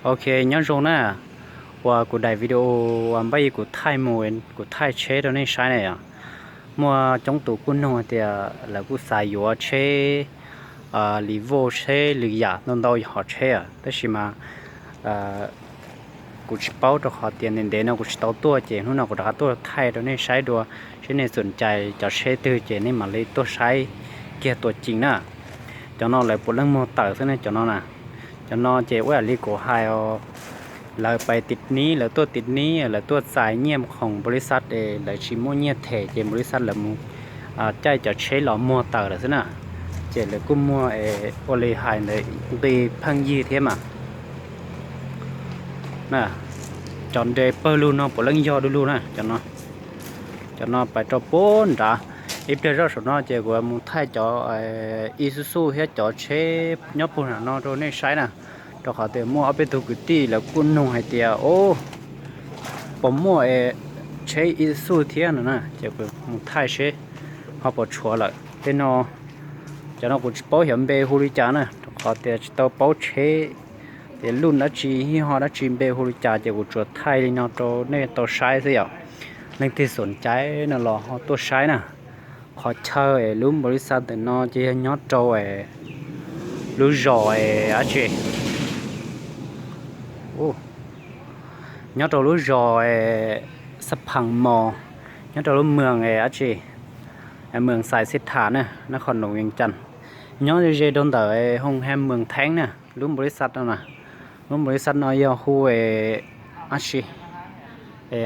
Ok, nyob zoo na, uas kuv daim video uas npaj kuv thaij mus, kuv thaij tsheb rau nej saib na yom. Muaj coob tus kuj nug hais tias lawv kuj xav yuav tsheb Revo, tsheb lwm yam ntau ntau hom tsheb, tab sis mas kuv tsis paub rau qhov tias ntev ntev no kuv tsis tau tuaj, ces hnub no kuv rov qab tuaj thaij rau nej saib dua, seb nej xom cai cov tsheb twg ces nej mam li tuaj saib kiag tua cees na. Cov no lawv puav leej muag tawm xwb ne, cov no na. Cov no ces ua li kuv hais os, lawv pais tim nib, lawv tuaj tim nib, lawv tuaj txais nyiaj khoom npaus lis xav es lawv tsis muaj nyiaj them ces npaus lis xav lawv mus caij cov tsheb los muag tawm lawm xwb na. Ces lawv kuj muag es ua li hais ntawd nqi pheej yig thiab mas. Cov nres pawg lug no puav leej yog du lug na, cov no. Cov no pais rau puag nrad. Ib pliag zoj saum no ces kuv mus thaij cov Isuzu thiab cov tsheb nyob puag nram no rau nej saib na, rau qhov tias muaj ob peb tug kwv tij lawv kuj nug hais tias, o, puas muaj tsheb Isuzu thiab no na, ces kuv mus thaij seb ho puas tshuav lawm. Tej no, cov no kuv tsis paub xyov npe hu li cas na, rau qhov tias tsis tau paub tsheb tias luj dab tsi, hib ho dab tsi, npe hu li cas, ces kuv tsuas thaij li no rau nej tau saib xwb yom. Leej twg xom cai no los ho tuaj saib na. Qhov chaw es lub npaus lis xav ntawm no ces yog nyob rau lub zos dab tsi, nyob rau lub zos Xab Phaas Mos, nyob rau lub moos dab tsi, moos Xais Xib Tham na, nab qhov num Vees Cas. Nyob ze rau ntawm hoo ha moos Theeb na, lub npaus lis xav no na. Lub npaus lis xav no yog hu dab tsi,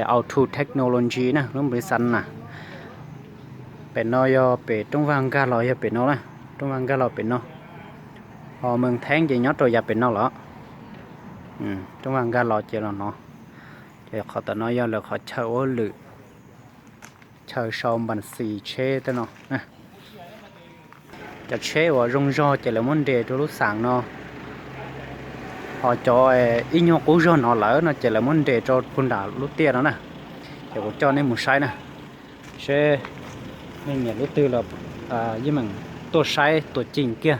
Auto Technology na, lub npaus lis xav na. Pem no yog pem rooj vag nkag los yog pem no na, rooj vag nkag los pem no. Ho moos Theeb ces nyob rau yav pem no los. Rooj vag nkag los ces los no. Ces qhov tom no yog lawv qhov chaw ua lwm, chaw sau npas xis tsheb tej no. Cov tsheb uas zoo zog ces lawv muab nres rau lub xas no, ho cov ib nyuag qub zog no lawm no ces lawv muab nres rau puag nram lub tiaj no na. Ces kuv coj nej mus saib na, seb nej nyiam lub twg los yeej meem tuaj saib tua cees kiag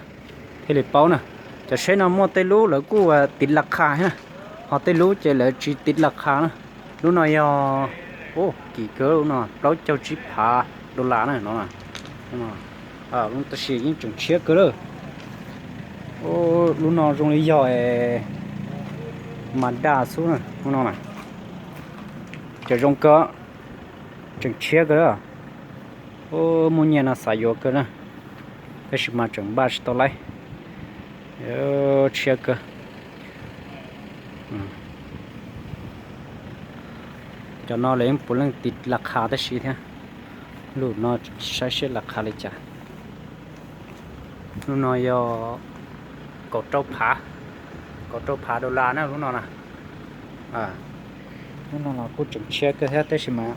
thiaj li paub na. Cov tsheb no muaj tej lub lawv kuj tiv las khas na, ho tej lub ces lawv tsis tiv las khas na. Lub no yog, kim kawg, lub no plaub caug tsib phav dollar na no. Tab sis yeej tseem tshiab kawg lawm. Lub no zoo li yog Mazda xwb na, lub no na. Cov zoo kawg, tseem tshiab kawg. Muaj nyiaj no xav yuav kawg na, tab sis mas tseem npaj tsis tau laib. Tshiab kawg. Cov no lawv yeej puav leej tiv las khas tab sis thiab. Lub no saib seb las khas li cas. Lub no yog kaum rau phav, kaum rau phav dollar na lub no na. Lub no los kuj tseem tshiab kawg thiab tab sis mas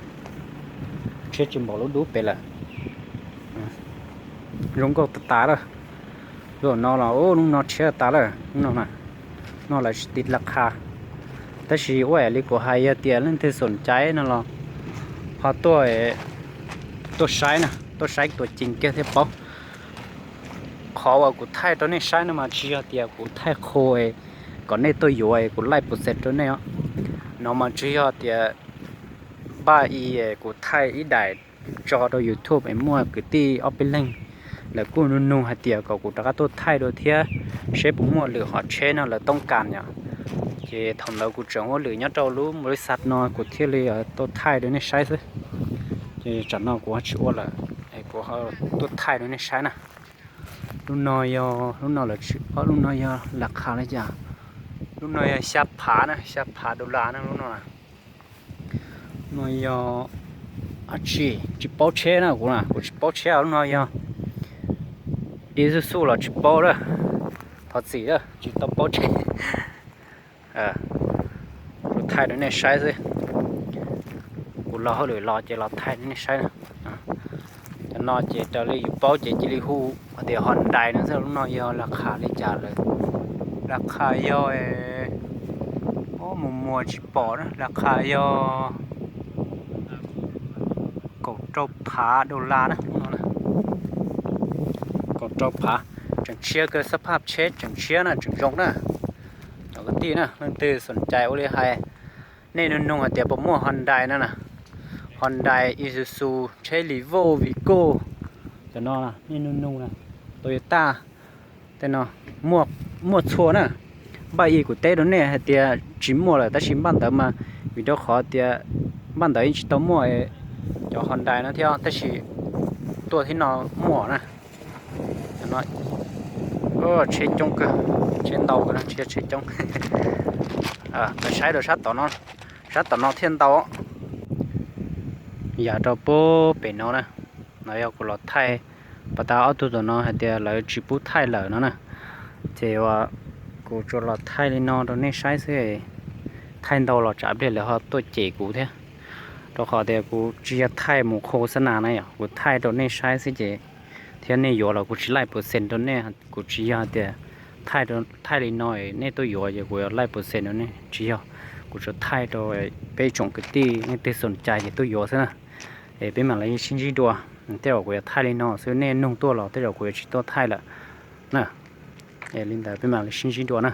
tshiab tsis npaum lub dub pem lawm. Zoo nkauj tas tas lawm. Lub no los lub no tshiab tas lawm, lub no na. No lawv tsis tiv las khas. Tab sis ua li kuv hais, yog tias leej twg xom cai no los ho tuaj, tuaj saib na, tuaj saib tua cees kiag thiaj paub. Qhov uas kuv thaij rau nej saib no mas tsis yog tias kuv thaij qhua kom nej tuaj yuav kuv laij pus xes rau nej os. No mas tsis yog tias npaj i kuv thaij ib daim tso rau YouTube es muaj kwv tij ob peb leeg lawv kuj nug nug hais tias kom kuv rov qab tuaj thaij dua thiab, seb puas muaj lwm hom tsheb no lawv toob kas yom. Ces thaum ntawd kuv tseem ua lwm nyob rau lub npaus lis xav no kuv thiaj li tuaj thaij rau nej saib xwb. Ces tsam no kuv tsis ua lawm, es kuv tuaj thaij rau nej saib na. Lub no yog, lub no lawv tsis paub lub no yog las khas li cas. Lub no yog xya phav na, xya phav dollar na lub no. No yog dab tsi, tsis paub tsheb na, kuv, kuv tsis paub tsheb, lub no yog Isuzu los tsis paub lawm. Thov txim lawm, tsis tau paub tsheb. Kuv thaij rau nej saib xwb. Kuv los hauj lwm los ces los thaij rau nej saib na. Cov no ces raws li yus paub ces cia li hu hais tias Hyundai no xwb. Lub no yog las khas li cas lawm? Las khas yog, mus muag tsis pom na, las khas yog kaum rau phav dollar na. Kaum rau phav, tseem tshiab kawg, xab phaj tsheb tseem tshiab na, tseem zoo na. Cov ko tij na, leej twg xoom cai ua li hais, nej nug nug hais tias puas muaj Hyundai no na, Hyundai, Isuzu, tsheb Revo, Vigo, cov no nej nug nug na, Toyota, tej no muaj txhua na. Npaj i kuv teb rau nej hais tias tsis muaj lawm tab sis npaj ntawd mas vim rau qhov tias npaj ntawd yeej tsis tau muaj cov Hyundai no thiab tab sis tuaj thiab no muaj na. Tsheb coob kawg, tsheb ntau kawg no, tsis yog tsheb coob. Saib rau sab tom no, sab tom no thiaj ntau. Yam rau pub pem no na, no yog kuv los thaij, pas tas ob tug tom no hais tias lawv tsis pub thaij lawm no na, ces kuv tsuas los thaij li no rau nej saib xwb. Thaij ntau los tsam pliag lawv ho tuaj cem kuv thiab, rau qhov tias kuv tsis yog thaij mus khos xab nas na yom, kuv thaij rau nej saib xwb ces thiab nej yuav los kuv tsis laij pes xees rau nej. Kuv tsis yog tias thaij li no nej tuaj yuav ces kuv yuav laij pes xees rau nej, tsis yog. Kuv tsuas thaij rau peb tsoom kwv tij nej twg xoom cai ces tuaj yuav xwb na. Es peb mam li sib ntsib dua. Tej zaum kuv yuav thaij li no xwb, nej nug tuaj los tej zaum kuv yuav tsis tuaj thaij lawm na. Li ntawd peb mam li sib ntsib dua na.